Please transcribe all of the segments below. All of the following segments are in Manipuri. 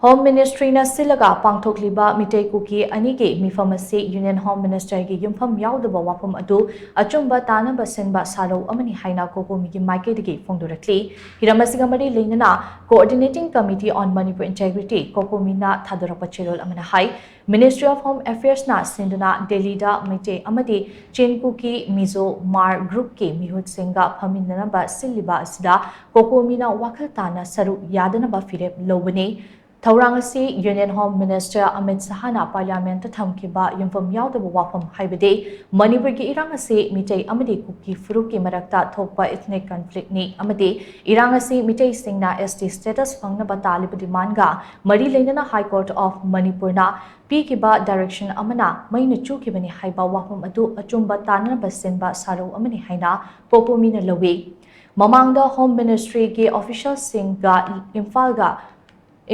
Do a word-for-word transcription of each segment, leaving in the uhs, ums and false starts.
Home Ministry ꯅ ꯁꯤꯜꯂꯒ ꯄꯥꯡꯊꯣꯛꯂꯤꯕ ꯃꯤꯇꯩ ꯀꯨꯀꯤ ꯑꯅꯤꯒꯤ ꯃꯤꯐꯝ ꯑꯁꯤ Union Home Minister ꯒꯤ ꯌꯨꯝꯐꯝ ꯌꯥꯎꯗꯕ ꯋꯥꯐꯝ ꯑꯗꯨ ꯑꯆꯨꯝꯕ ꯇꯥꯅꯕ ꯁꯤꯟꯕ ꯁꯥꯔꯧ ꯑꯃꯅꯤ ꯍꯥꯏꯅ COCOMI ꯒꯤ ꯃꯥꯏꯀꯩꯗꯒꯤ ꯐꯣꯡꯗꯣꯔꯛꯂꯤ꯫ ꯍꯤꯔꯝ ꯑꯁꯤꯒ ꯃꯔꯤ ꯂꯩꯅꯅ Coordinating Committee on Manipur Integrity, COCOMI ꯅ ꯊꯥꯗꯣꯔꯛꯄ ꯆꯦꯔꯣꯜ ꯑꯃꯅ ꯍꯥꯏ, Ministry of Home Affairs ꯅ ꯁꯤꯟꯗꯨꯅ ꯗꯦꯜꯂꯤꯗ ꯃꯩꯇꯩ ꯑꯃꯗꯤ ꯆꯤꯟ ꯀꯨꯀꯤ ꯃꯤꯖꯣ ꯃꯥꯔ group ꯀꯤ ꯃꯤꯍꯨꯠꯁꯤꯡꯒ ꯐꯝꯃꯤꯟꯅꯅꯕ ꯁꯤꯜꯂꯤꯕ ꯑꯁꯤꯗ COCOMI ꯅ ꯋꯥꯈꯜ ꯇꯥꯅ ꯁꯔꯨꯛ ꯌꯥꯗꯅꯕ ꯐꯤꯔꯦꯞ ꯂꯧꯕꯅꯤ꯫ ꯊꯧꯔꯥꯡ ꯑꯁꯤ Union Home Minister Amit ꯁꯍꯥꯅ Parliament ꯇ ꯊꯝꯈꯤꯕ ꯌꯨꯝꯐꯝ ꯌꯥꯎꯗꯕ ꯋꯥꯐꯝ, ꯍꯥꯏꯕꯗꯤ ꯃꯅꯤꯄꯨꯔꯒꯤ ꯏꯔꯥꯡ ꯑꯁꯤ ꯃꯤꯇꯩ ꯑꯃꯗꯤ ꯀꯨꯀꯤ ꯐꯨꯔꯨꯞꯀꯤ ꯃꯔꯛꯇ ꯊꯣꯛꯄ ethnic conflict ꯅꯤ ꯑꯃꯗꯤ ꯏꯔꯥꯡ ꯑꯁꯤ ꯃꯤꯇꯩꯁꯤꯡꯅ ST status ꯐꯪꯅꯕ ꯇꯥꯜꯂꯤꯕ demand ꯒ ꯃꯔꯤ ꯂꯩꯅꯅ High Court of Manipur ꯅ ꯄꯤꯈꯤꯕ direction ꯑꯃꯅ ꯃꯩꯅ ꯆꯨꯈꯤꯕꯅꯤ ꯍꯥꯏꯕ ꯋꯥꯐꯝ ꯑꯗꯨ ꯑꯆꯨꯝꯕ ꯇꯥꯅꯅꯕ ꯁꯤꯟꯕ ꯁꯥꯔꯧ ꯑꯃꯅꯤ ꯍꯥꯏꯅ COCOMI ꯅ ꯂꯧꯏ꯫ ꯃꯃꯥꯡꯗ Home Ministry ꯒꯤ official ꯁꯤꯡꯒ ꯏꯝꯐꯥꯜꯒ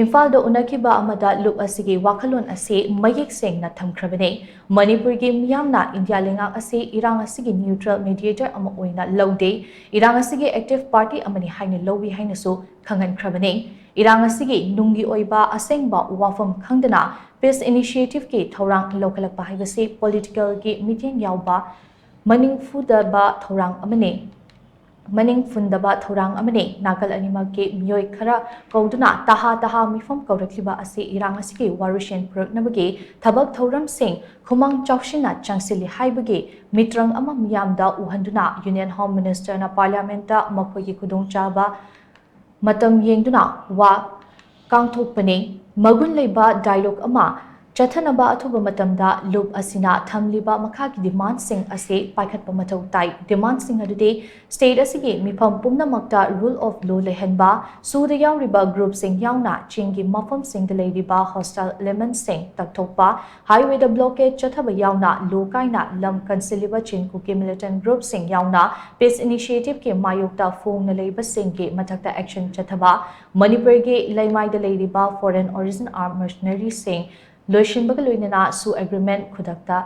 ꯏꯝꯐꯥꯜꯗ ꯎꯅꯈꯤꯕ ꯑꯃꯗ ꯂꯨꯞ ꯑꯁꯤꯒꯤ ꯋꯥꯈꯜꯂꯣꯟ ꯑꯁꯤ ꯃꯌꯦꯛ ꯁꯦꯡꯅ ꯊꯝꯈ꯭ꯔꯕꯅꯤ꯫ ꯃꯅꯤꯄꯨꯔꯒꯤ ꯃꯤꯌꯥꯝꯅ ꯏꯟꯗꯤꯌꯥ ꯂꯩꯉꯥꯛ ꯑꯁꯤ ꯏꯔꯥꯡ ꯑꯁꯤꯒꯤ neutral mediator ꯑꯃ ꯑꯣꯏꯅ ꯂꯧꯗꯦ꯫ ꯏꯔꯥꯡ ꯑꯁꯤꯒꯤ active party ꯑꯃꯅꯤ ꯍꯥꯏꯅ ꯂꯧꯏ ꯍꯥꯏꯅꯁꯨ ꯈꯪꯍꯟꯈ꯭ꯔꯕꯅꯤ꯫ ꯏꯔꯥꯡ ꯑꯁꯤꯒꯤ ꯅꯨꯡꯒꯤ ꯑꯣꯏꯕ ꯑꯁꯦꯡꯕ ꯋꯥꯐꯝ ꯈꯪꯗꯅ peace initiative ꯀꯤ ꯊꯧꯔꯥꯡ ꯂꯧꯈꯠꯂꯛꯄ ꯍꯥꯏꯕꯁꯤ political ꯒꯤ ꯃꯤꯠꯌꯦꯡ ꯌꯥꯎꯕ ꯃꯅꯤꯡ ꯐꯨꯗꯕ ꯊꯧꯔꯥꯡ ꯑꯃꯅꯤ꯫ ꯃꯅꯤꯡ ꯐꯨꯟꯗꯕ ꯊꯧꯔꯥꯡ ꯑꯃꯅꯤ꯫ ꯅꯥꯀꯜ ꯑꯅꯤꯃꯛꯀꯤ ꯃꯤꯑꯣꯏ ꯈꯔ ꯀꯧꯗꯨꯅ ꯇꯍꯥ ꯇꯍꯥ ꯃꯤꯐꯝ ꯀꯧꯔꯛꯂꯤꯕ ꯑꯁꯤ ꯏꯔꯥꯡ ꯑꯁꯤꯒꯤ ꯋꯥꯔꯣꯏꯁꯤꯟ ꯄꯨꯔꯛꯅꯕꯒꯤ ꯊꯕꯛ ꯊꯧꯔꯝꯁꯤꯡ ꯈꯨꯃꯥꯡ ꯆꯥꯎꯁꯤꯟꯅ ꯆꯪꯁꯤꯜꯂꯤ ꯍꯥꯏꯕꯒꯤ ꯃꯤꯇ꯭ꯔꯪ ꯑꯃ ꯃꯤꯌꯥꯝꯗ ꯎꯍꯟꯗꯨꯅ Union Home Minister ꯅ Parliament ꯇ ꯃꯈꯣꯏꯒꯤ ꯈꯨꯗꯣꯡꯆꯥꯕ ꯃꯇꯝ ꯌꯦꯡꯗꯨꯅ ꯋꯥ ꯀꯥꯡꯊꯣꯛꯄꯅꯤ꯫ ꯃꯒꯨꯟ ꯂꯩꯕ dialogue ꯑꯃ ꯆꯠꯊꯅꯕ ꯑꯊꯨꯕ ꯃꯇꯝꯗ ꯂꯨꯞ ꯑꯁꯤꯅ ꯊꯝꯂꯤꯕ ꯃꯈꯥꯒꯤ demand ꯁꯤꯡ ꯑꯁꯤ ꯄꯥꯏꯈꯠꯄ ꯃꯊꯧ ꯇꯥꯏ꯫ Demand ꯁꯤꯡ ꯑꯗꯨꯗꯤ state ꯑꯁꯤꯒꯤ ꯃꯤꯐꯝ ꯄꯨꯝꯅꯃꯛꯇ rule of law ꯂꯩꯍꯟꯕ, ꯁꯨꯗ ꯌꯥꯎꯔꯤꯕ group ꯁꯤꯡ ꯌꯥꯎꯅ ꯆꯤꯡꯒꯤ ꯃꯐꯝꯁꯤꯡꯗ ꯂꯩꯔꯤꯕ hostile element ꯁꯤꯡ ꯇꯛꯊꯣꯛꯄ, highway ꯗ blockade ꯆꯠꯊꯕ ꯌꯥꯎꯅ ꯂꯣ ꯀꯥꯏꯅ ꯂꯝ ꯀꯟꯁꯤꯜꯂꯤꯕ ꯆꯤꯟ ꯀꯨꯀꯤ militant group ꯁꯤꯡ ꯌꯥꯎꯅ peace initiative ꯀꯤ ꯃꯥꯌꯣꯛꯇ ꯐꯣꯡꯅ ꯂꯩꯕꯁꯤꯡꯒꯤ ꯃꯊꯛꯇ action ꯆꯠꯊꯕ, ꯃꯅꯤꯄꯨꯔꯒꯤ ꯂꯩꯃꯥꯏꯗ ꯂꯩꯔꯤꯕ foreign origin armed mercenary ꯁꯤꯡ ꯂꯣꯏꯁꯤꯟꯕꯒ ꯂꯣꯏꯅꯅ ꯁꯨ agreement ꯈꯨꯗꯛꯇ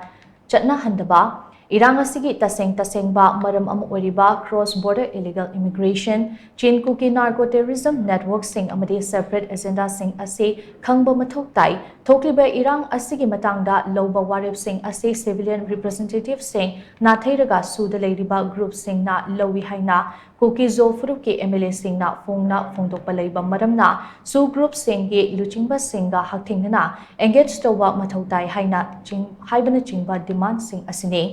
ꯆꯠꯅꯍꯟꯗꯕ, ꯏꯔꯥꯡ ꯑꯁꯤꯒꯤ ꯇꯁꯦꯡ ꯇꯁꯦꯡꯕ ꯃꯔꯝ ꯑꯃ ꯑꯣꯏꯔꯤꯕ cross border illegal immigration, ꯆꯤꯟ ꯀꯨꯀꯤ narco terrorism networkꯁꯤꯡ ꯑꯃꯗꯤ separate agendaꯁꯤꯡ ꯑꯁꯤ ꯈꯪꯕ ꯃꯊꯧ ꯇꯥꯏ꯫ ꯊꯣꯛꯂꯤꯕ ꯏꯔꯥꯡ ꯑꯁꯤꯒꯤ ꯃꯇꯥꯡꯗ ꯂꯧꯕ ꯋꯥꯔꯦꯞꯁꯤꯡ ꯑꯁꯤ civilian representativeꯁꯤꯡ, ꯅꯥꯊꯩꯔꯒ ꯁꯨꯗ ꯂꯩꯔꯤꯕ groupꯁꯤꯡꯅ ꯂꯧꯏ ꯍꯥꯏꯅ ꯀꯨꯀꯤ-ꯖꯣ ꯐꯨꯔꯨꯞꯀꯤ MLAꯁꯤꯡꯅ ꯐꯣꯡꯅ ꯐꯣꯡꯗꯣꯛꯄ ꯂꯩꯕ ꯃꯔꯝꯅ ꯁꯨ groupꯁꯤꯡꯒꯤ ꯂꯨꯆꯤꯡꯕꯁꯤꯡꯒ ꯍꯛꯊꯦꯡꯅꯅ engage ꯇꯧꯕ ꯃꯊꯧ ꯇꯥꯏ ꯍꯥꯏꯅ ꯆꯤꯡ-, ꯍꯥꯏꯕꯅꯆꯤꯡꯕ demandꯁꯤꯡ ꯑꯁꯤꯅꯤ꯫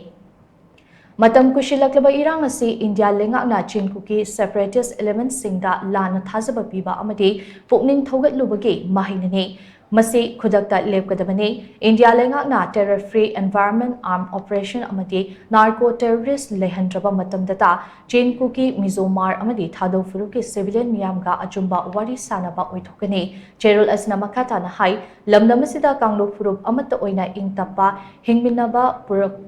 ꯃꯇꯝ ꯀꯨꯏꯁꯤꯜꯂꯛꯂꯕ ꯏꯔꯥꯡ ꯑꯁꯤ ꯏꯟꯗꯤꯌꯥ ꯂꯩꯉꯥꯛꯅ ꯆꯤꯟ ꯀꯨꯀꯤ separatist elementꯁꯤꯡꯗ ꯂꯥꯟꯅ ꯊꯥꯖꯕ ꯄꯤꯕ ꯑꯃꯗꯤ ꯄꯨꯛꯅꯤꯡ ꯊꯧꯒꯠꯂꯨꯕꯒꯤ ꯃꯍꯩꯅꯅꯤ꯫ ꯃꯁꯤ ꯈꯨꯗꯛꯇ ꯂꯦꯞꯀꯗꯕꯅꯤ꯫ ꯏꯟꯗꯤꯌꯥ ꯂꯩꯉꯥꯛꯅ terror free environment, armed operation ꯑꯃꯗꯤ narco terrorist ꯂꯩꯍꯟꯗ꯭ꯔꯕ ꯃꯇꯝꯗꯇ ꯆꯤꯟ ꯀꯨꯀꯤ, ꯃꯤꯖꯣ ꯃꯥꯔ ꯑꯃꯗꯤ ꯊꯥꯗꯧ ꯐꯨꯔꯨꯞꯀꯤ civilian ꯃꯤꯌꯥꯝꯒ ꯑꯆꯨꯝꯕ ꯋꯥꯔꯤ ꯁꯥꯅꯕ ꯑꯣꯏꯊꯣꯛꯀꯅꯤ꯫ ꯆꯦꯔꯣꯜ ꯑꯁꯤꯅ ꯃꯈꯥ ꯇꯥꯅ ꯍꯥꯏ, ꯂꯝꯗꯝ ꯑꯁꯤꯗ ꯀꯥꯡꯂꯨꯞ ꯐꯨꯔꯨꯞ ꯑꯃꯠꯇ ꯑꯣꯏꯅ ꯏꯪ ꯇꯞꯄ ꯍꯤꯡꯃꯤꯟꯅꯕ ꯄꯨꯔꯛ-,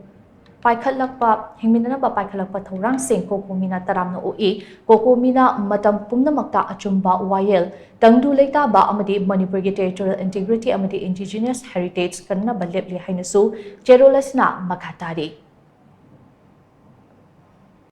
ꯄꯥꯏꯈꯠꯂꯛꯄ, ꯍꯤꯡꯃꯤꯟꯅꯅꯕ ꯄꯥꯏꯈꯠꯂꯛꯄ ꯊꯧꯔꯥꯡꯁꯤꯡ ꯀꯣꯀꯣꯃꯤꯅ ꯇꯔꯥꯝꯅ ꯑꯣꯛꯏ꯫ ꯀꯣꯀꯣꯃꯤꯅ ꯃꯇꯝ ꯄꯨꯝꯅꯃꯛꯇ ꯑꯆꯨꯝꯕ ꯋꯥꯌꯦꯜ, ꯇꯪꯗꯨ ꯂꯩꯇꯥꯕ ꯑꯃꯗꯤ ꯃꯅꯤꯄꯨꯔꯒꯤ territorial integrity ꯑꯃꯗꯤ indigenous heritage ꯀꯟꯅꯕ ꯂꯦꯞꯂꯤ ꯍꯥꯏꯅꯁꯨ ꯆꯦꯔꯣꯜ ꯑꯁꯤꯅ ꯃꯈꯥ ꯇꯥꯔꯤ꯫